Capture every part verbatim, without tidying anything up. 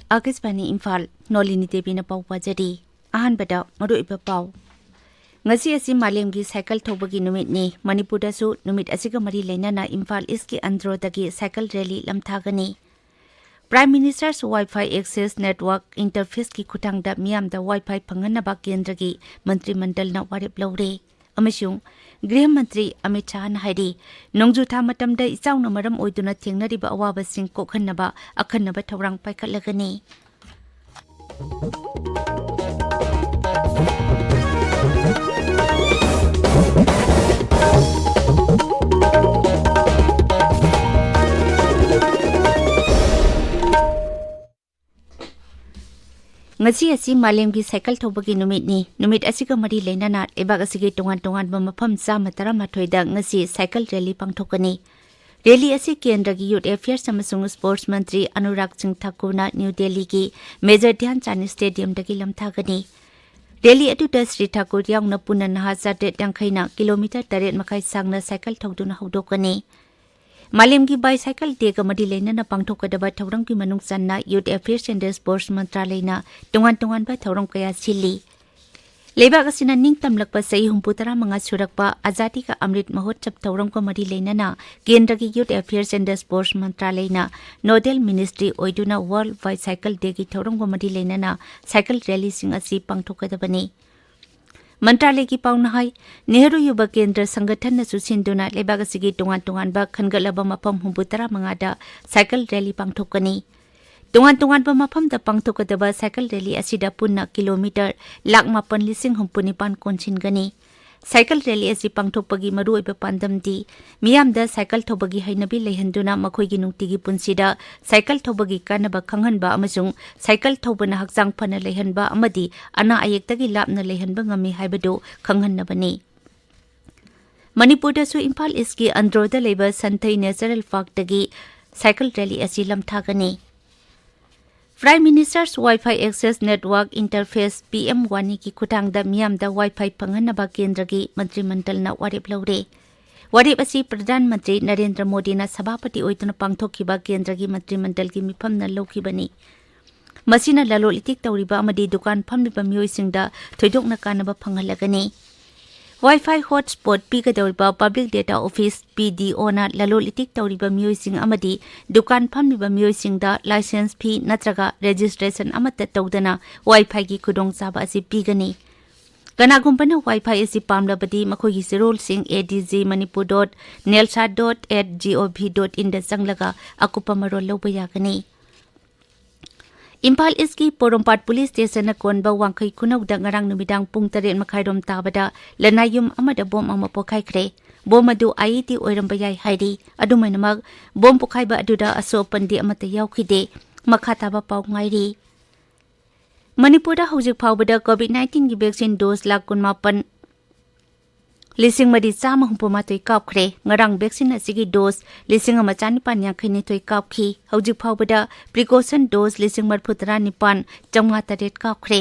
ꯑꯥꯀꯥꯁꯕꯥꯅꯤ ꯏꯝꯐꯥꯜ, ꯅꯣꯂꯤꯅꯤ ꯗꯦꯕꯤꯅ ꯄꯥꯎ ꯄꯥꯖꯔꯤ꯫ ꯑꯍꯥꯟꯕꯗ ꯃꯔꯨꯑꯣꯏꯕ ꯄꯥꯎ꯫ ꯉꯁꯤ ꯑꯁꯤ ꯃꯥꯂꯦꯝꯒꯤ ꯁꯥꯏꯀꯜ ꯊꯧꯕꯒꯤ ꯅꯨꯃꯤꯠꯅꯤ꯫ ꯃꯅꯤꯄꯨꯔꯗꯁꯨ ꯅꯨꯃꯤꯠ ꯑꯁꯤꯒ ꯃꯔꯤ ꯂꯩꯅꯅ ꯏꯝꯐꯥꯜ ꯏꯁꯀꯤ ꯑꯟꯗ꯭ꯔꯣꯗꯒꯤ ꯁꯥꯏꯀꯜ ꯔꯦꯂꯤ ꯂꯝꯊꯥꯒꯅꯤ꯫ Prime Minister's Wi-Fi Access Network Interfaceꯀꯤ ꯈꯨꯠꯊꯥꯡꯗ ꯃꯤꯌꯥꯝꯗ Wi-Fi ꯐꯪꯍꯟꯅꯕ ꯀꯦꯟꯗ꯭ꯔꯒꯤ ꯃꯟꯇ꯭ꯔꯤ ꯃꯟꯗꯜꯅ ꯋꯥꯔꯦꯞ ꯂꯧꯔꯦ꯫ ꯑꯃꯁꯨꯡ ꯒ꯭ꯔꯤꯍ ꯃꯟꯇ꯭ꯔꯤ ꯑꯃꯤꯠ ꯁꯥꯍꯅ ꯍꯥꯏꯔꯤ, ꯅꯣꯡꯖꯨ ꯊꯥ ꯃꯇꯝꯗ ꯏꯆꯥꯎꯅ ꯃꯔꯝ ꯑꯣꯏꯗꯨꯅ ꯊꯦꯡꯅꯔꯤꯕ ꯑꯋꯥꯕꯁꯤꯡ ꯀꯣꯛꯍꯟꯅꯕ ꯑꯈꯟꯅꯕ ꯊꯧꯔꯥꯡ ꯄꯥꯏꯈꯠꯂꯒꯅꯤ꯫ ꯉꯁꯤ ꯑꯁꯤ ꯃꯥꯂꯦꯝꯒꯤ ꯁꯥꯏꯀꯜ ꯊꯧꯕꯒꯤ ꯅꯨꯃꯤꯠꯅꯤ꯫ ꯅꯨꯃꯤꯠ ꯑꯁꯤꯒ ꯃꯔꯤ ꯂꯩꯅꯅ ꯂꯩꯕꯥꯛ ꯑꯁꯤꯒꯤ ꯇꯣꯉꯥꯟ ꯇꯣꯉꯥꯟꯕ ꯃꯐꯝ ꯆꯥꯝꯃ ꯇꯔꯥꯃꯥꯊꯣꯏꯗ ꯉꯁꯤ ꯁꯥꯏꯀꯜ ꯔꯦꯂꯤ ꯄꯥꯡꯊꯣꯛꯀꯅꯤ꯫ ꯔꯦꯂꯤ ꯑꯁꯤ ꯀꯦꯟꯗ꯭ꯔꯒꯤ Youth Affairs ꯑꯃꯁꯨꯡ Sports ꯃꯟꯇ꯭ꯔꯤ ꯑꯅꯨꯔꯥꯒ ꯁꯤꯡ ꯊꯥꯀꯨꯔꯅ ꯅ꯭ꯌꯨ ꯗꯦꯜꯂꯤꯒꯤ ꯃꯦꯖꯔ ꯙ꯭ꯌꯥꯟ ꯆꯥꯟꯗ ꯁ꯭ꯇꯦꯗꯤꯌꯝꯗꯒꯤ ꯂꯝꯊꯥꯒꯅꯤ꯫ ꯔꯦꯂꯤ ꯑꯗꯨꯗ ꯁ꯭ꯔꯤ ꯊꯥꯀꯨꯔ ꯌꯥꯎꯅ ꯄꯨꯟꯅ ꯅꯍꯥ ꯆꯥꯇ꯭ꯔꯦꯠ ꯌꯥꯡꯈꯩꯅ ꯀꯤꯂꯣꯃꯤꯇꯔ ꯇꯔꯦꯠ ꯃꯈꯥꯏ ꯁꯥꯡꯅ ꯁꯥꯏꯀꯜ ꯊꯧꯗꯨꯅ ꯍꯧꯗꯣꯛꯀꯅꯤ꯫ ꯃꯥꯂꯦꯝꯒꯤ Bicycle Dayꯒ ꯃꯔꯤ ꯂꯩꯅꯅ ꯄꯥꯡꯊꯣꯛꯀꯗꯕ ꯊꯧꯔꯝꯒꯤ ꯃꯅꯨꯡ ꯆꯟꯅ Youth Affairs and Sports ꯃꯟꯇ꯭ꯔꯥꯂꯌꯅ ꯇꯣꯉꯥꯟ ꯇꯣꯉꯥꯟꯕ ꯊꯧꯔꯝ ꯀꯌꯥ ꯁꯤꯜꯂꯤ꯫ ꯂꯩꯕꯥꯛ ꯑꯁꯤꯅ ꯅꯤꯡꯇꯝꯂꯛꯄ ꯆꯍꯤ ꯍꯨꯝꯐꯨ ꯇꯔꯥꯃꯉꯥ ꯁꯨꯔꯛꯄ ꯑꯖꯥꯗꯤ ꯀꯥ ꯑꯃ꯭ꯔꯤꯠ ꯃꯍꯣꯠꯁꯕ ꯊꯧꯔꯝꯒ ꯃꯔꯤ ꯂꯩꯅꯅ ꯀꯦꯟꯗ꯭ꯔꯒꯤ Youth Affairs and Sports ꯃꯟꯇ꯭ꯔꯥꯂꯌꯅ nodal ministry ꯑꯣꯏꯗꯨꯅ World Bicycle Dayꯒꯤ ꯊꯧꯔꯝꯒ ꯃꯔꯤ ꯂꯩꯅꯅ ꯁꯥꯏꯀꯜ ꯔꯦꯂꯤꯁꯤꯡ ꯑꯁꯤ ꯄꯥꯡꯊꯣꯛꯀꯗꯕꯅꯤ꯫ ꯃꯟꯇ꯭ꯔꯥꯂꯌꯒꯤ ꯄꯥꯎꯅ ꯍꯥꯏ, ꯅꯦꯍꯔꯨ ꯌꯨꯕ ꯀꯦꯟꯗ꯭ꯔ ꯁꯪꯒꯊꯟꯅꯁꯨ ꯁꯤꯟꯗꯨꯅ ꯂꯩꯕꯥꯛ ꯑꯁꯤꯒꯤ ꯇꯣꯉꯥꯟ ꯇꯣꯉꯥꯟꯕ ꯈꯟꯒꯠꯂꯕ ꯃꯐꯝ ꯍꯨꯝꯐꯨ ꯇꯔꯥꯃꯉꯥꯗ ꯁꯥꯏꯀꯜ ꯔꯦꯂꯤ ꯄꯥꯡꯊꯣꯛꯀꯅꯤ꯫ ꯇꯣꯉꯥꯟ ꯇꯣꯉꯥꯟꯕ ꯃꯐꯝꯗ ꯄꯥꯡꯊꯣꯛꯀꯗꯕ ꯁꯥꯏꯀꯜ ꯔꯦꯂꯤ ꯑꯁꯤꯗ ꯄꯨꯟꯅ ꯀꯤꯂꯣꯃꯤꯇꯔ ꯂꯥꯈ ꯃꯥꯄꯟ ꯂꯤꯁꯤꯡ ꯍꯨꯝꯐꯨ ꯅꯤꯄꯥꯟ ꯀꯣꯟꯁꯤꯟꯒꯅꯤ꯫ ꯁꯥꯏꯀꯜ ꯔꯦꯂꯤ ꯑꯁꯤ ꯄꯥꯡꯊꯣꯛꯄꯒꯤ ꯃꯔꯨꯑꯣꯏꯕ ꯄꯥꯟꯗꯝꯗꯤ ꯃꯤꯌꯥꯝꯗ ꯁꯥꯏꯀꯜ ꯊꯧꯕꯒꯤ ꯍꯩꯅꯕꯤ ꯂꯩꯍꯟꯗꯨꯅ ꯃꯈꯣꯏꯒꯤ ꯅꯨꯡꯇꯤꯒꯤ ꯄꯨꯟꯁꯤꯗ ꯁꯥꯏꯀꯜ ꯊꯧꯕꯒꯤ ꯀꯥꯟꯅꯕ ꯈꯪꯍꯟꯕ ꯑꯃꯁꯨꯡ ꯁꯥꯏꯀꯜ ꯊꯧꯕꯅ ꯍꯛꯆꯥꯡ ꯐꯅ ꯂꯩꯍꯟꯕ ꯑꯃꯗꯤ ꯑꯅꯥ ꯑꯌꯦꯛꯇꯒꯤ ꯂꯥꯞꯅ ꯂꯩꯍꯟꯕ ꯉꯝꯃꯤ ꯍꯥꯏꯕꯗꯨ ꯈꯪꯍꯟꯅꯕꯅꯤ꯫ ꯃꯅꯤꯄꯨꯔꯗꯁꯨ ꯏꯝꯐꯥꯜ ꯏꯁꯀꯤ ꯑꯟꯗ꯭ꯔꯣꯗ ꯂꯩꯕ ꯁꯟꯊꯩ ꯅꯦꯆꯔꯦꯜ ꯄꯥꯔꯛꯇꯒꯤ ꯁꯥꯏꯀꯜ ꯔꯦꯂꯤ ꯑꯁꯤ ꯂꯝꯊꯥꯒꯅꯤ꯫ Prime Minister's Wi-Fi Access Network Interface, P M ꯋꯥꯅꯤꯒꯤ ꯈꯨꯠꯊꯥꯡꯗ ꯃꯤꯌꯥꯝꯗ Wi-Fi ꯐꯪꯍꯟꯅꯕ ꯀꯦꯟꯗ꯭ꯔꯒꯤ ꯃꯟꯇ꯭ꯔꯤ ꯃꯟꯗꯜꯅ ꯋꯥꯔꯦꯞ ꯂꯧꯔꯦ꯫ ꯋꯥꯔꯦꯞ ꯑꯁꯤ ꯄ꯭ꯔꯙꯥꯟ ꯃꯟꯇ꯭ꯔꯤ ꯅꯔꯦꯟꯗ꯭ꯔ ꯃꯣꯗꯤꯅ ꯁꯚꯥꯄꯇꯤ ꯑꯣꯏꯗꯨꯅ ꯄꯥꯡꯊꯣꯛꯈꯤꯕ ꯀꯦꯟꯗ꯭ꯔꯒꯤ ꯃꯟꯇ꯭ꯔꯤ ꯃꯟꯗꯜꯒꯤ ꯃꯤꯐꯝꯅ ꯂꯧꯈꯤꯕꯅꯤ꯫ ꯃꯁꯤꯅ ꯂꯂꯣꯜ ꯏꯇꯤꯛ ꯇꯧꯔꯤꯕ ꯑꯃꯗꯤ ꯗꯨꯀꯥꯟ ꯐꯝꯂꯤꯕ ꯃꯤꯑꯣꯏꯁꯤꯡꯗ ꯊꯣꯏꯗꯣꯛꯅ ꯀꯥꯟꯅꯕ ꯐꯪꯍꯜꯂꯒꯅꯤ꯫ Wi-Fi hotspot ꯄꯤꯒꯗꯧꯔꯤꯕ Public Data Office, P D O ꯅ ꯂꯂꯣꯜ ꯏꯇꯤꯛ ꯇꯧꯔꯤꯕ ꯃꯤꯑꯣꯏꯁꯤꯡ ꯑꯃꯗꯤ ꯗꯨꯀꯥꯟ ꯐꯝꯂꯤꯕ ꯃꯤꯑꯣꯏꯁꯤꯡꯗ license fee ꯅꯠꯇ꯭ꯔꯒ registration ꯑꯃꯠꯇ ꯇꯧꯗꯅ Wi-Fi ꯒꯤ ꯈꯨꯗꯣꯡꯆꯥꯕ ꯑꯁꯤ ꯄꯤꯒꯅꯤ꯫ ꯀꯅꯥꯒꯨꯝꯕꯅ Wi-Fi ꯑꯁꯤ ꯄꯥꯝꯂꯕꯗꯤ ꯃꯈꯣꯏꯒꯤ ꯆꯦꯔꯣꯜꯁꯤꯡ A D G Manipur dot NELSA dot gov dot in ꯗ ꯆꯪꯂꯒ ꯑꯀꯨꯞꯄ ꯃꯔꯣꯜ ꯂꯧꯕ ꯌꯥꯒꯅꯤ꯫ ꯏꯝꯐꯥꯜ ꯏꯁꯀꯤ ꯄꯣꯔꯣꯝꯄꯥꯠ ꯄꯨꯂꯤꯁ ꯁ꯭ꯇꯦꯁꯟꯅ ꯀꯣꯟꯕ ꯋꯥꯡꯈꯩ ꯈꯨꯅꯧꯗ ꯉꯔꯥꯡ ꯅꯨꯃꯤꯗꯥꯡ ꯄꯨꯡ ꯇꯔꯦꯠ ꯃꯈꯥꯏꯔꯣꯝ ꯇꯥꯕꯗ ꯂꯅꯥꯏ ꯌꯨꯝ ꯑꯃꯗ ꯕꯣꯝ ꯑꯃ ꯄꯣꯈꯥꯏꯈ꯭ꯔꯦ꯫ ꯕꯣꯝ ꯑꯗꯨ I E D ꯑꯣꯏꯔꯝꯕ ꯌꯥꯏ ꯍꯥꯏꯔꯤ꯫ ꯑꯗꯨꯃꯥꯏꯅꯃꯛ, ꯕꯣꯝ ꯄꯣꯈꯥꯏꯕ ꯑꯗꯨꯗ ꯑꯁꯣꯛ ꯑꯄꯟꯗꯤ ꯑꯃꯠꯇ ꯌꯥꯎꯈꯤꯗꯦ꯫ ꯃꯈꯥ ꯇꯥꯕ ꯄꯥꯎ ꯉꯥꯏꯔꯤ꯫ ꯃꯅꯤꯄꯨꯔꯗ ꯍꯧꯖꯤꯛ ꯐꯥꯎꯕꯗ COVID nineteen ꯒꯤ vaccine dose ꯂꯥꯈ ꯀꯨꯟꯃꯥꯄꯟ ꯂꯤꯁꯤꯡ ꯃꯔꯤ ꯆꯥꯝꯃ ꯍꯨꯝꯐꯨ ꯃꯥꯊꯣꯏ ꯀꯥꯞꯈ꯭ꯔꯦ꯫ ꯉꯔꯥꯡ vaccine ꯑꯁꯤꯒꯤ dose ꯂꯤꯁꯤꯡ ꯑꯃ ꯆꯥꯅꯤꯄꯥꯟ ꯌꯥꯡꯈꯩ ꯅꯤꯊꯣꯏ ꯀꯥꯞꯈꯤ꯫ ꯍꯧꯖꯤꯛ ꯐꯥꯎꯕꯗ precaution dose ꯂꯤꯁꯤꯡ ꯃꯔꯤꯐꯨ ꯇꯔꯥ ꯅꯤꯄꯥꯟ ꯆꯥꯝꯃꯉꯥ ꯇꯔꯦꯠ ꯀꯥꯞꯈ꯭ꯔꯦ꯫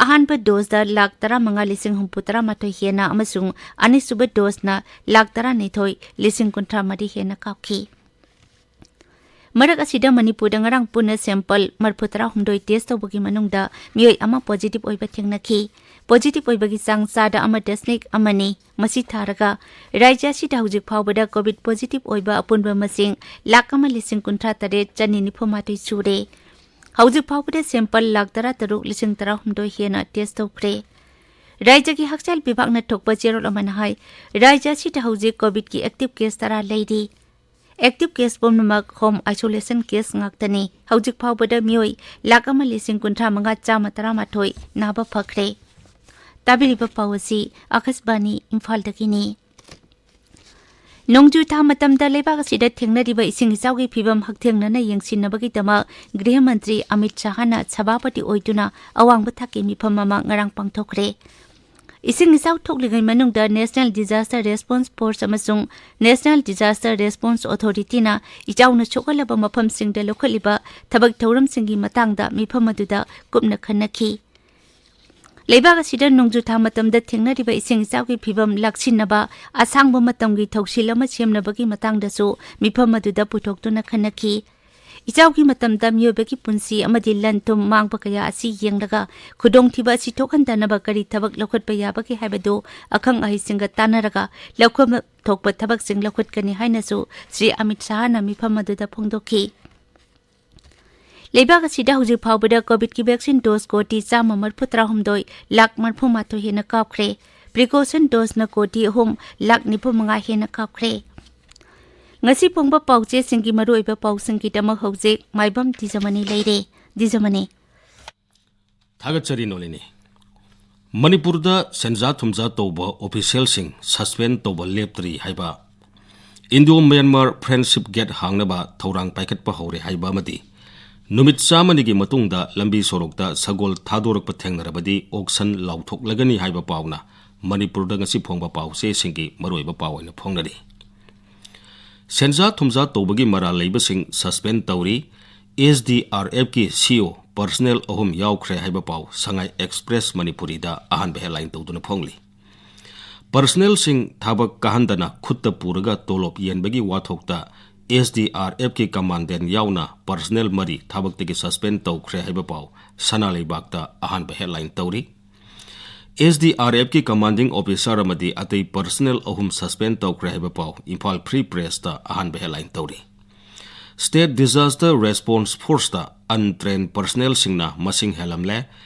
ꯑꯍꯥꯟꯕ dose ꯗ ꯂꯥꯈ ꯇꯔꯥꯃꯉꯥ ꯂꯤꯁꯤꯡ ꯍꯨꯝꯐꯨ ꯇꯔꯥ ꯃꯥꯊꯣꯏ ꯍꯦꯟꯅ ꯑꯃꯁꯨꯡ ꯑꯅꯤꯁꯨꯕ dose ꯅ ꯂꯥꯈ ꯇꯔꯥꯅꯤꯊꯣꯏ ꯂꯤꯁꯤꯡ ꯀꯨꯟꯊ꯭ꯔꯥ ꯃꯔꯤ ꯍꯦꯟꯅ ꯀꯥꯞꯈꯤ꯫ ꯃꯔꯛ ꯑꯁꯤꯗ ꯃꯅꯤꯄꯨꯔꯗ ꯉꯔꯥꯡ ꯄꯨꯟꯅ sample ꯃꯔꯤꯐꯨ ꯇꯔꯥ ꯍꯨꯝꯗꯣꯏ test ꯇꯧꯕꯒꯤ ꯃꯅꯨꯡꯗ ꯃꯤꯑꯣꯏ ꯑꯃ positive ꯑꯣꯏꯕ ꯊꯦꯡꯅꯈꯤ꯫ Positive ꯑꯣꯏꯕꯒꯤ ꯆꯥꯡ ꯆꯥꯗ ꯑꯃ ꯗꯁꯃꯤꯛ ꯑꯃꯅꯤ꯫ ꯃꯁꯤ ꯊꯥꯔꯒ ꯔꯥꯖ꯭ꯌ ꯑꯁꯤꯗ ꯍꯧꯖꯤꯛ ꯐꯥꯎꯕꯗ COVID positive ꯑꯣꯏꯕ ꯑꯄꯨꯟꯕ ꯃꯁꯤꯡ ꯂꯥꯈ ꯑꯃ ꯂꯤꯁꯤꯡ ꯀꯨꯟꯊ꯭ꯔꯥ ꯇꯔꯦꯠ ꯆꯅꯤ ꯅꯤꯐꯨ ꯃꯥꯊꯣꯏ ꯁꯨꯔꯦ꯫ ꯍꯧꯖꯤꯛ ꯐꯥꯎꯕꯗ sample ꯂꯥꯈ ꯇꯔꯥ ꯇꯔꯨꯛ ꯂꯤꯁꯤꯡ ꯇꯔꯥ ꯍꯨꯝꯗꯣꯏ ꯍꯦꯟꯅ test ꯇꯧꯈ꯭ꯔꯦ꯫ ꯔꯥꯖ꯭ꯌꯒꯤ ꯍꯛꯁꯦꯜ ꯕꯤꯚꯥꯒꯅ ꯊꯣꯛꯄ ꯆꯦꯔꯣꯜ ꯑꯃꯅ ꯍꯥꯏ, ꯔꯥꯖ꯭ꯌ ꯑꯁꯤꯗ ꯍꯧꯖꯤꯛ COVID ꯀꯤ active case ꯇꯔꯥ ꯂꯩꯔꯤ꯫ Active case ꯄꯨꯝꯅꯃꯛ home isolation case ꯉꯥꯛꯇꯅꯤ꯫ ꯍꯧꯖꯤꯛ ꯐꯥꯎꯕꯗ ꯃꯤꯑꯣꯏ ꯂꯥꯈ ꯑꯃ ꯂꯤꯁꯤꯡ ꯀꯨꯟꯊ꯭ꯔꯥ ꯃꯉꯥ ꯆꯥꯝꯃ ꯇꯔꯥꯃꯥꯊꯣꯏ ꯅꯥꯕ ꯐꯈ꯭ꯔꯦ꯫ ꯇꯥꯕꯤꯔꯤꯕ ꯄꯥꯎ ꯑꯁꯤ ꯑꯀꯥꯁꯕꯥꯅꯤ ꯏꯝꯐꯥꯜꯗꯒꯤꯅꯤ꯫ ꯅꯣꯡꯖꯨ ꯊꯥ ꯃꯇꯝꯗ ꯂꯩꯕꯥꯛ ꯑꯁꯤꯗ ꯊꯦꯡꯅꯔꯤꯕ ꯏꯁꯤꯡ ꯏꯆꯥꯎꯒꯤ ꯐꯤꯚꯝ ꯍꯛꯊꯦꯡꯅꯅ ꯌꯦꯡꯁꯤꯟꯅꯕꯒꯤꯗꯃꯛ ꯒ꯭ꯔꯤꯍ ꯃꯟꯇ꯭ꯔꯤ ꯑꯃꯤꯠ ꯁꯍꯥꯅ ꯁꯚꯥꯄꯇꯤ ꯑꯣꯏꯗꯨꯅ ꯑꯋꯥꯡꯕ ꯊꯥꯛꯀꯤ ꯃꯤꯐꯝ ꯑꯃ ꯉꯔꯥꯡ ꯄꯥꯡꯊꯣꯛꯈ꯭ꯔꯦ꯫ ꯏꯁꯤꯡ ꯏꯆꯥꯎ ꯊꯣꯛꯂꯤꯉꯩ ꯃꯅꯨꯡꯗ National Disaster Response Force ꯑꯃꯁꯨꯡ National Disaster Response Authority ꯅ ꯏꯆꯥꯎꯅ ꯁꯣꯛꯍꯜꯂꯕ ꯃꯐꯝꯁꯤꯡꯗ ꯂꯧꯈꯠꯂꯤꯕ ꯊꯕꯛ ꯊꯧꯔꯝꯁꯤꯡꯒꯤ ꯃꯇꯥꯡꯗ ꯃꯤꯐꯝ ꯑꯗꯨꯗ ꯀꯨꯞꯅ ꯈꯟꯅꯈꯤ꯫ ꯂꯩꯕꯥꯛ ꯑꯁꯤꯗ ꯅꯣꯡꯖꯨ ꯊꯥ ꯃꯇꯝꯗ ꯊꯦꯡꯅꯔꯤꯕ ꯏꯁꯤꯡ ꯏꯆꯥꯎꯒꯤ ꯐꯤꯚꯝ ꯂꯥꯛꯁꯤꯟꯅꯕ ꯑꯁꯥꯡꯕ ꯃꯇꯝꯒꯤ ꯊꯧꯁꯤꯜ ꯑꯃ ꯁꯦꯝꯅꯕꯒꯤ ꯃꯇꯥꯡꯗꯁꯨ ꯃꯤꯐꯝ ꯑꯗꯨꯗ ꯄꯨꯊꯣꯛꯇꯨꯅ ꯈꯟꯅꯈꯤ꯫ ꯏꯆꯥꯎꯒꯤ ꯃꯇꯝꯗ ꯃꯤꯑꯣꯏꯕꯒꯤ ꯄꯨꯟꯁꯤ ꯑꯃꯗꯤ ꯂꯟ ꯊꯨꯝ ꯃꯥꯡꯕ ꯀꯌꯥ ꯑꯁꯤ ꯌꯦꯡꯂꯒ, ꯈꯨꯗꯣꯡꯊꯤꯕ ꯑꯁꯤ ꯊꯣꯛꯍꯟꯗꯅꯕ ꯀꯔꯤ ꯊꯕꯛ ꯂꯧꯈꯠꯄ ꯌꯥꯕꯒꯦ ꯍꯥꯏꯕꯗꯨ ꯑꯈꯪ ꯑꯍꯩꯁꯤꯡꯒ ꯇꯥꯟꯅꯔꯒ ꯂꯧꯈꯠꯄ ꯊꯣꯛꯄ ꯊꯕꯛꯁꯤꯡ ꯂꯧꯈꯠꯀꯅꯤ ꯍꯥꯏꯅꯁꯨ ꯁ꯭ꯔꯤ ꯑꯃꯤꯠ ꯁꯥꯍꯅ ꯃꯤꯐꯝ ꯑꯗꯨꯗ ꯐꯣꯡꯗꯣꯛꯈꯤ꯫ ꯂꯩꯕꯥꯛ ꯑꯁꯤꯗ ꯍꯧꯖꯤꯛ ꯐꯥꯎꯕꯗ ꯀꯣꯚꯤꯗꯀꯤ ꯚꯦꯛꯁꯤꯟ ꯗꯣꯁ ꯀꯣꯇꯤ ꯆꯥꯝꯃ ꯃꯔꯤꯐꯨ ꯇꯔꯥꯍꯨꯝꯗꯣꯏ ꯂꯥꯈ ꯃꯔꯤꯐꯨ ꯃꯥꯊꯣꯏ ꯍꯦꯟꯅ ꯀꯥꯞꯈ꯭ꯔꯦ꯫ ꯄ꯭ꯔꯤꯀꯣꯁꯟ ꯗꯣꯁꯅ ꯀꯣꯇꯤ ꯑꯍꯨꯝ ꯂꯥꯈ ꯅꯤꯐꯨ ꯃꯉꯥ ꯍꯦꯟꯅ ꯀꯥꯞꯈ꯭ꯔꯦ꯫ ꯉꯁꯤ ꯐꯣꯡꯕ ꯄꯥꯎꯆꯦꯁꯤꯡꯒꯤ ꯃꯔꯨꯑꯣꯏꯕ ꯄꯥꯎꯁꯤꯡꯒꯤꯗꯃꯛ ꯍꯧꯖꯤꯛ ꯃꯥꯏꯕꯝ ꯗꯤꯖꯃꯅꯤ ꯂꯩꯔꯦ꯫ ꯗꯤꯖꯃꯅꯤ꯫ ꯊꯥꯒꯠꯆꯔꯤ ꯅꯣꯂꯤꯅꯤ꯫ ꯃꯅꯤꯄꯨꯔꯗ ꯁꯦꯟꯖꯥ ꯊꯨꯝꯖꯥ ꯇꯧꯕ ꯑꯣꯐꯤꯁꯤꯌꯦꯜꯁꯤꯡ ꯁꯁꯄꯦꯟ ꯇꯧꯕ ꯂꯦꯞꯇ꯭ꯔꯤ ꯍꯥꯏꯕ, ꯏꯟꯗꯣ ꯃ꯭ꯌꯥꯟꯃꯥꯔ ꯐ꯭ꯔꯦꯟꯗꯁꯤꯞ ꯒꯦꯠ ꯍꯥꯡꯅꯕ ꯊꯧꯔꯥꯡ ꯄꯥꯏꯈꯠꯄ ꯍꯧꯔꯦ ꯍꯥꯏꯕ ꯑꯃꯗꯤ ꯅꯨꯃꯤꯠ ꯆꯥꯝꯃꯅꯤꯒꯤ ꯃꯇꯨꯡꯗ ꯂꯝꯕꯤ ꯁꯣꯔꯣꯛꯇ ꯁꯒꯣꯜ ꯊꯥꯗꯣꯔꯛꯄ ꯊꯦꯡꯅꯔꯕꯗꯤ ꯑꯣꯛꯁꯟ ꯂꯥꯎꯊꯣꯛꯂꯒꯅꯤ ꯍꯥꯏꯕ ꯄꯥꯎꯅ ꯃꯅꯤꯄꯨꯔꯗ ꯉꯁꯤ ꯐꯣꯡꯕ ꯄꯥꯎꯆꯦꯁꯤꯡꯒꯤ ꯃꯔꯨꯑꯣꯏꯕ ꯄꯥꯎ ꯑꯣꯏꯅ ꯐꯣꯡꯅꯔꯤ꯫ ꯁꯦꯟꯖꯥ ꯊꯨꯝꯖꯥ ꯇꯧꯕꯒꯤ ꯃꯔꯥꯜ ꯂꯩꯕꯁꯤꯡ ꯁꯁꯄꯦꯟ ꯇꯧꯔꯤ꯫ ꯑꯦꯁ ꯗꯤ ꯑꯥꯔ ꯑꯦꯐꯀꯤ ꯁꯤ ꯏ ꯑꯣ ꯄꯔꯁꯅꯦꯜ ꯑꯍꯨꯝ ꯌꯥꯎꯈ꯭ꯔꯦ ꯍꯥꯏꯕ ꯄꯥꯎ ꯁꯉꯥꯏ ꯑꯦꯛꯁꯄ꯭ꯔꯦꯁ ꯃꯅꯤꯄꯨꯔꯤꯗ ꯑꯍꯥꯟꯕ ꯍꯦꯗꯂꯥꯏꯟ ꯇꯧꯗꯨꯅ ꯐꯣꯡꯂꯤ꯫ ꯄꯔꯁꯅꯦꯜꯁꯤꯡ ꯊꯕꯛ ꯀꯥꯍꯟꯗꯅ ꯈꯨꯠꯇ ꯄꯨꯔꯒ ꯇꯣꯂꯣꯞ ꯌꯦꯟꯕꯒꯤ ꯋꯥꯊꯣꯛꯇ ꯑꯦꯁ ꯗꯤ ꯑꯥꯔ ꯑꯦꯐꯀꯤ ꯀꯃꯥꯟꯗꯦꯟ ꯌꯥꯎꯅ ꯄꯔꯁꯅꯦꯜ ꯃꯔꯤ ꯊꯕꯛꯇꯒꯤ ꯁꯁꯄꯦꯟ ꯇꯧꯈ꯭ꯔꯦ ꯍꯥꯏꯕ ꯄꯥꯎ ꯁꯅꯥ ꯂꯩꯕꯥꯛꯇ ꯑꯍꯥꯟꯕ ꯍꯦꯗꯂꯥꯏꯟ ꯇꯧꯔꯤ꯫ S D R ꯑꯦꯐꯀꯤ commanding officer ꯑꯃꯗꯤ ꯑꯇꯩ ꯄꯔꯁꯅꯦꯜ ꯑꯍꯨꯝ ꯁꯁꯄꯦꯟ ꯇꯧꯈ꯭ꯔꯦ ꯍꯥꯏꯕ ꯄꯥꯎ ꯏꯝꯐꯥꯜ ꯐ꯭ꯔꯤ ꯄ꯭ꯔꯦꯁꯇ ꯑꯍꯥꯟꯕ ꯍꯦꯗꯂꯥꯏꯟ ꯇꯧꯔꯤ꯫ ꯁ꯭ꯇꯦꯠ ꯗꯤꯖꯥꯁꯇꯔ ꯔꯦꯁꯄꯣꯟꯁ ꯐꯣꯔꯁꯇ ꯑꯟꯇ꯭ꯔꯦꯟ ꯄꯔꯁꯅꯦꯜꯁꯤꯡꯅ ꯃꯁꯤꯡ ꯍꯦꯜꯂꯝꯂꯦ꯫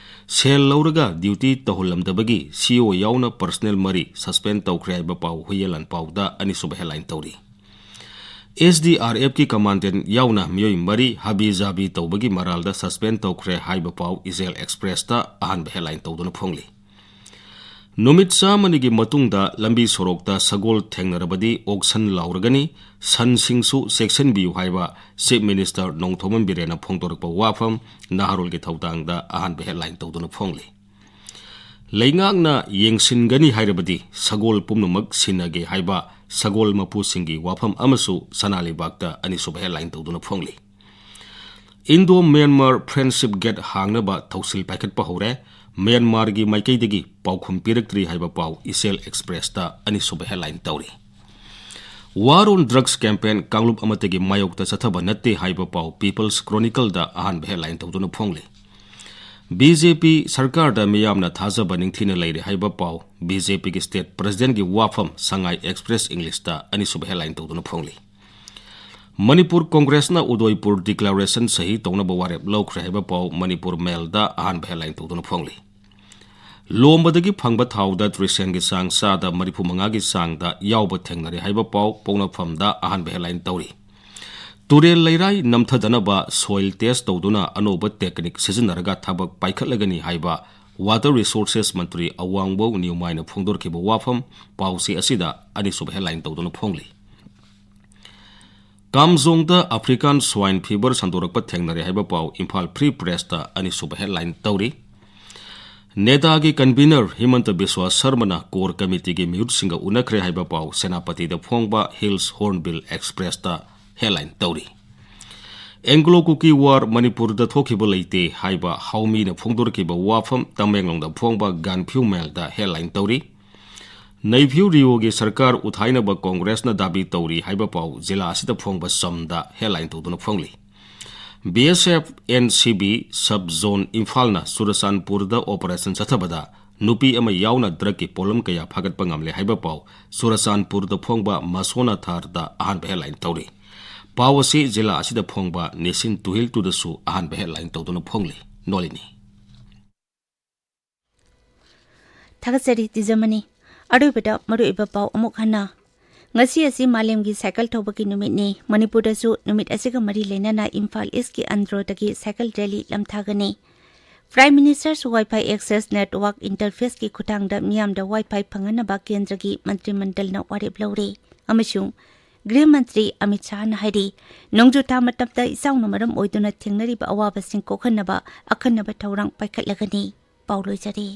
ꯁꯦꯜ ꯂꯧꯔꯒ ꯗ꯭ꯌꯨꯇꯤ ꯇꯧꯍꯜꯂꯝꯗꯕꯒꯤ ꯁꯤ ꯏ ꯑꯣ ꯌꯥꯎꯅ ꯄꯔꯁꯅꯦꯜ ꯃꯔꯤ ꯁꯁꯄꯦꯟ ꯇꯧꯈ꯭ꯔꯦ ꯍꯥꯏꯕ ꯄꯥꯎ ꯍꯨꯏꯌꯦꯟ ꯂꯥꯟꯄꯥꯎꯗ ꯑꯅꯤꯁꯨꯕ ꯍꯦꯗꯂꯥꯏꯟ ꯇꯧꯔꯤ꯫ ꯑꯦꯁ ꯗꯤ ꯑꯥꯔ ꯑꯦꯐꯀꯤ ꯀꯃꯥꯟꯗꯦꯟ ꯌꯥꯎꯅ ꯃꯤꯑꯣꯏ ꯃꯔꯤ ꯍꯥꯕꯤ ꯖꯥꯕꯤ ꯇꯧꯕꯒꯤ ꯃꯔꯥꯜꯗ ꯁꯁꯄꯦꯟ ꯇꯧꯈ꯭ꯔꯦ ꯍꯥꯏꯕ ꯄꯥꯎ ꯏꯆꯦꯜ ꯑꯦꯛꯁꯄ꯭ꯔꯦꯁꯇ ꯑꯍꯥꯟꯕ ꯍꯦꯗꯂꯥꯏꯟ ꯇꯧꯗꯨꯅ ꯐꯣꯡꯂꯤ꯫ ꯅꯨꯃꯤꯠ ꯆꯥꯝꯃꯅꯤꯒꯤ ꯃꯇꯨꯡꯗ ꯂꯝꯕꯤ ꯁꯣꯔꯣꯛꯇ ꯁꯒꯣꯜ ꯊꯦꯡꯅꯔꯕꯗꯤ ꯑꯣꯛꯁꯟ ꯂꯥꯎꯔꯒꯅꯤ, ꯁꯟꯁꯤꯡꯁꯨ ꯆꯦꯛꯁꯤꯟꯕꯤꯌꯨ ꯍꯥꯏꯕ ꯆꯤꯐ ꯃꯤꯅꯤꯁꯇꯔ ꯅꯣꯡꯊꯣꯝꯕꯝ ꯕꯤꯔꯦꯟꯅ ꯐꯣꯡꯗꯣꯔꯛꯄ ꯋꯥꯐꯝ ꯅꯍꯥꯔꯣꯜꯒꯤ ꯊꯧꯗꯥꯡꯗ ꯑꯍꯥꯟꯕ ꯍꯦꯗꯂꯥꯏꯟ ꯇꯧꯗꯨꯅ ꯐꯣꯡꯂꯤ꯫ ꯂꯩꯉꯥꯛꯅ ꯌꯦꯡꯁꯤꯟꯒꯅꯤ ꯍꯥꯏꯔꯕꯗꯤ ꯁꯒꯣꯜ ꯄꯨꯝꯅꯃꯛ ꯁꯤꯟꯅꯒꯦ ꯍꯥꯏꯕ ꯁꯒꯣꯜ ꯃꯄꯨꯁꯤꯡꯒꯤ ꯋꯥꯐꯝ ꯑꯃꯁꯨ ꯁꯅꯥ ꯂꯩꯕꯥꯛꯇ ꯑꯅꯤꯁꯨꯕ ꯍꯦꯗꯂꯥꯏꯟ ꯇꯧꯗꯨꯅ ꯐꯣꯡꯂꯤ꯫ ꯏꯟꯗꯣ ꯃ꯭ꯌꯥꯟꯃꯥꯔ ꯐ꯭ꯔꯦꯟꯗꯁꯤꯞ ꯒꯦꯠ ꯍꯥꯡꯅꯕ ꯊꯧꯁꯤꯜ ꯄꯥꯏꯈꯠꯄ ꯍꯧꯔꯦ꯫ ꯃ꯭ꯌꯥꯟꯃꯥꯔꯒꯤ ꯃꯥꯏꯀꯩꯗꯒꯤ ꯄꯥꯎꯈꯨꯝ ꯄꯤꯔꯛꯇ꯭ꯔꯤ ꯍꯥꯏꯕ ꯄꯥꯎ ꯏꯆꯦꯜ ꯑꯦꯛꯁꯄ꯭ꯔꯦꯁꯇ ꯑꯅꯤꯁꯨꯕ ꯍꯦꯗꯂꯥꯏꯟ ꯇꯧꯔꯤ꯫ War on Drugs campaign ꯀꯥꯡꯂꯨꯞ ꯑꯃꯠꯇꯒꯤ ꯃꯥꯌꯣꯛꯇ ꯆꯠꯊꯕ ꯅꯠꯇꯦ ꯍꯥꯏꯕ ꯄꯥꯎ People's Chronicleꯗ ꯑꯍꯥꯟꯕ headline ꯇꯧꯗꯨꯅ ꯐꯣꯡꯂꯤ꯫ ꯕꯤ ꯖꯦ ꯄꯤ ꯁꯔꯀꯥꯔꯗ ꯃꯤꯌꯥꯝꯅ ꯊꯥꯖꯕ ꯅꯤꯡꯊꯤꯅ ꯂꯩꯔꯦ ꯍꯥꯏꯕ ꯄꯥꯎ ꯕꯤ ꯖꯦ ꯄꯤꯒꯤ state presidentꯀꯤ ꯋꯥꯐꯝ ꯁꯉꯥꯏ Express Englishꯇ ꯑꯅꯤꯁꯨꯕ headline ꯇꯧꯗꯨꯅ ꯐꯣꯡꯂꯤ꯫ ꯃꯅꯤꯄꯨꯔ ꯀꯣꯡꯒ꯭ꯔꯦꯁꯅ ꯎꯗꯣꯏꯄꯨꯔ declaration ꯁꯍꯤ ꯇꯧꯅꯕ ꯋꯥꯔꯦꯞ ꯂꯧꯈ꯭ꯔꯦ ꯍꯥꯏꯕ ꯄꯥꯎ ꯃꯅꯤꯄꯨꯔ ꯃꯦꯜꯗ ꯑꯍꯥꯟꯕ headline ꯇꯧꯗꯨꯅ ꯐꯣꯡꯂꯤ꯫ ꯂꯣꯝꯕꯗꯒꯤ ꯐꯪꯕ ꯊꯥꯎꯗ ꯇ꯭ꯔꯤꯁꯦꯟꯒꯤ ꯆꯥꯡ ꯆꯥꯗ ꯃꯔꯤꯐꯨ ꯃꯉꯥꯒꯤ ꯆꯥꯡꯗ ꯌꯥꯎꯕ ꯊꯦꯡꯅꯔꯦ ꯍꯥꯏꯕ ꯄꯥꯎ ꯄꯣꯛꯅꯐꯝꯗ ꯑꯍꯥꯟꯕ headline ꯇꯧꯔꯤ꯫ ꯇꯨꯔꯦꯜ ꯂꯩꯔꯥꯏ ꯅꯝꯊꯗꯅꯕ soil test ꯇꯧꯗꯨꯅ ꯑꯅꯧꯕ technique ꯁꯤꯖꯤꯟꯅꯔꯒ ꯊꯕꯛ ꯄꯥꯏꯈꯠꯂꯒꯅꯤ ꯍꯥꯏꯕ Water Resources ꯃꯟꯇ꯭ꯔꯤ ꯑꯋꯥꯡꯕꯧ ꯅ꯭ꯌꯨꯃꯥꯏꯅ ꯐꯣꯡꯗꯣꯔꯛꯈꯤꯕ ꯋꯥꯐꯝ ꯄꯥꯎꯆꯦ ꯑꯁꯤꯗ ꯑꯅꯤꯁꯨꯕ headline ꯇꯧꯗꯨꯅ ꯐꯣꯡꯂꯤ꯫ ꯀꯥꯝꯖꯣꯡꯗ African Swine Fever ꯁꯟꯗꯣꯔꯛꯄ ꯊꯦꯡꯅꯔꯦ ꯍꯥꯏꯕ ꯄꯥꯎ ꯏꯝꯐꯥꯜ Free Pressꯇ ꯑꯅꯤꯁꯨꯕ headline ꯇꯧꯔꯤ꯫ ꯅꯦꯗꯥꯒꯤ convener ꯍꯤꯃꯟꯇ ꯕꯤꯁ꯭ꯋꯥ ꯁꯔꯃꯅ core committeeꯒꯤ ꯃꯤꯍꯨꯠꯁꯤꯡꯒ ꯎꯅꯈ꯭ꯔꯦ ꯍꯥꯏꯕ ꯄꯥꯎ ꯁꯦꯅꯥꯄꯇꯤꯗ ꯐꯣꯡꯕ Hills Hornbill Expressꯇ headline ꯇꯧꯔꯤ꯫ Anglo Kuki War ꯃꯅꯤꯄꯨꯔꯗ ꯊꯣꯛꯈꯤꯕ ꯂꯩꯇꯦ ꯍꯥꯏꯕ ꯍꯥꯎꯃꯤꯅ ꯐꯣꯡꯗꯣꯔꯛꯈꯤꯕ ꯋꯥꯐꯝ ꯇꯃꯦꯡꯂꯣꯡꯗ ꯐꯣꯡꯕ ꯒꯥꯟꯐ꯭ꯌꯨ ꯃꯦꯜꯗ headline ꯇꯧꯔꯤ꯫ ꯅꯩꯐ꯭ꯌꯨ ꯔꯤꯑꯣꯒꯤ ꯁꯔꯀꯥꯔ ꯎꯊꯥꯏꯅꯕ ꯀꯣꯡꯒ꯭ꯔꯦꯁꯅ ꯗꯥꯕꯤ ꯇꯧꯔꯤ ꯍꯥꯏꯕ ꯄꯥꯎ ꯖꯤꯂꯥ ꯑꯁꯤꯗ ꯐꯣꯡꯕ ꯆꯝꯗ headline ꯇꯧꯗꯨꯅ ꯐꯣꯡꯂꯤ꯫ B S F N C B sub zone ꯏꯝꯐꯥꯜꯅ ꯆꯨꯔꯆꯥꯟꯄꯨꯔꯗ operation ꯆꯠꯊꯕꯗ ꯅꯨꯄꯤ ꯑꯃ ꯌꯥꯎꯅ drugꯀꯤ ꯄꯣꯠꯂꯝ ꯀꯌꯥ ꯐꯥꯒꯠꯄ ꯉꯝꯂꯦ ꯍꯥꯏꯕ ꯄꯥꯎ ꯆꯨꯔꯆꯥꯟꯄꯨꯔꯗ ꯐꯣꯡꯕ ꯃꯁꯣꯅꯥꯊꯥꯔꯗ ꯑꯍꯥꯟꯕ headline ꯇꯧꯔꯤ꯫ ꯄꯥꯎ ꯑꯁꯤ ꯖꯤꯂꯥ ꯑꯁꯤꯗ ꯐꯣꯡꯕ ꯅꯤꯁꯤꯟ ꯇꯨꯍꯤꯜꯇꯨꯗꯁꯨ ꯑꯍꯥꯟꯕ headline ꯇꯧꯗꯨꯅ ꯐꯣꯡꯂꯤ꯫ ꯅꯣꯂꯤꯅꯤ꯫ ꯊꯥꯒꯠꯆꯔꯤ ꯇꯤꯖꯃꯅꯤ꯫ ꯑꯔꯣꯏꯕꯗ ꯃꯔꯨꯑꯣꯏꯕ ꯄꯥꯎ ꯑꯃꯨꯛ ꯍꯟꯅ꯫ ꯉꯁꯤ ꯑꯁꯤ ꯃꯥꯂꯦꯝꯒꯤ ꯁꯥꯏꯀꯜ ꯊꯧꯕꯒꯤ ꯅꯨꯃꯤꯠꯅꯤ꯫ ꯃꯅꯤꯄꯨꯔꯗꯁꯨ ꯅꯨꯃꯤꯠ ꯑꯁꯤꯒ ꯃꯔꯤ ꯂꯩꯅꯅ ꯏꯝꯐꯥꯜ ꯏꯁꯀꯤ ꯑꯟꯗ꯭ꯔꯣꯗꯒꯤ ꯁꯥꯏꯀꯜ ꯔꯦꯂꯤ ꯂꯝꯊꯥꯒꯅꯤ꯫ Prime Minister's Wi-Fi Access Network Interfaceꯀꯤ ꯈꯨꯠꯊꯥꯡꯗ ꯃꯤꯌꯥꯝꯗ Wi-Fi ꯐꯪꯍꯟꯅꯕ ꯀꯦꯟꯗ꯭ꯔꯒꯤ ꯃꯟꯇ꯭ꯔꯤ ꯃꯟꯗꯜꯅ ꯋꯥꯔꯦꯞ ꯂꯧꯔꯦ ꯑꯃꯁꯨꯡ ꯒ꯭ꯔꯤꯍ ꯃꯟꯇ꯭ꯔꯤ ꯑꯃꯤꯠ ꯁꯥꯍꯅ ꯍꯥꯏꯔꯤ, ꯅꯣꯡꯖꯨ ꯊꯥ ꯃꯇꯝꯗ ꯏꯆꯥꯎꯅ ꯃꯔꯝ ꯑꯣꯏꯗꯨꯅ ꯊꯦꯡꯅꯔꯤꯕ ꯑꯋꯥꯕꯁꯤꯡ ꯀꯣꯛꯍꯟꯅꯕ ꯑꯈꯟꯅꯕ ꯊꯧꯔꯥꯡ ꯄꯥꯏꯈꯠꯂꯒꯅꯤ꯫ ꯄꯥꯎ ꯂꯣꯏꯖꯔꯦ꯫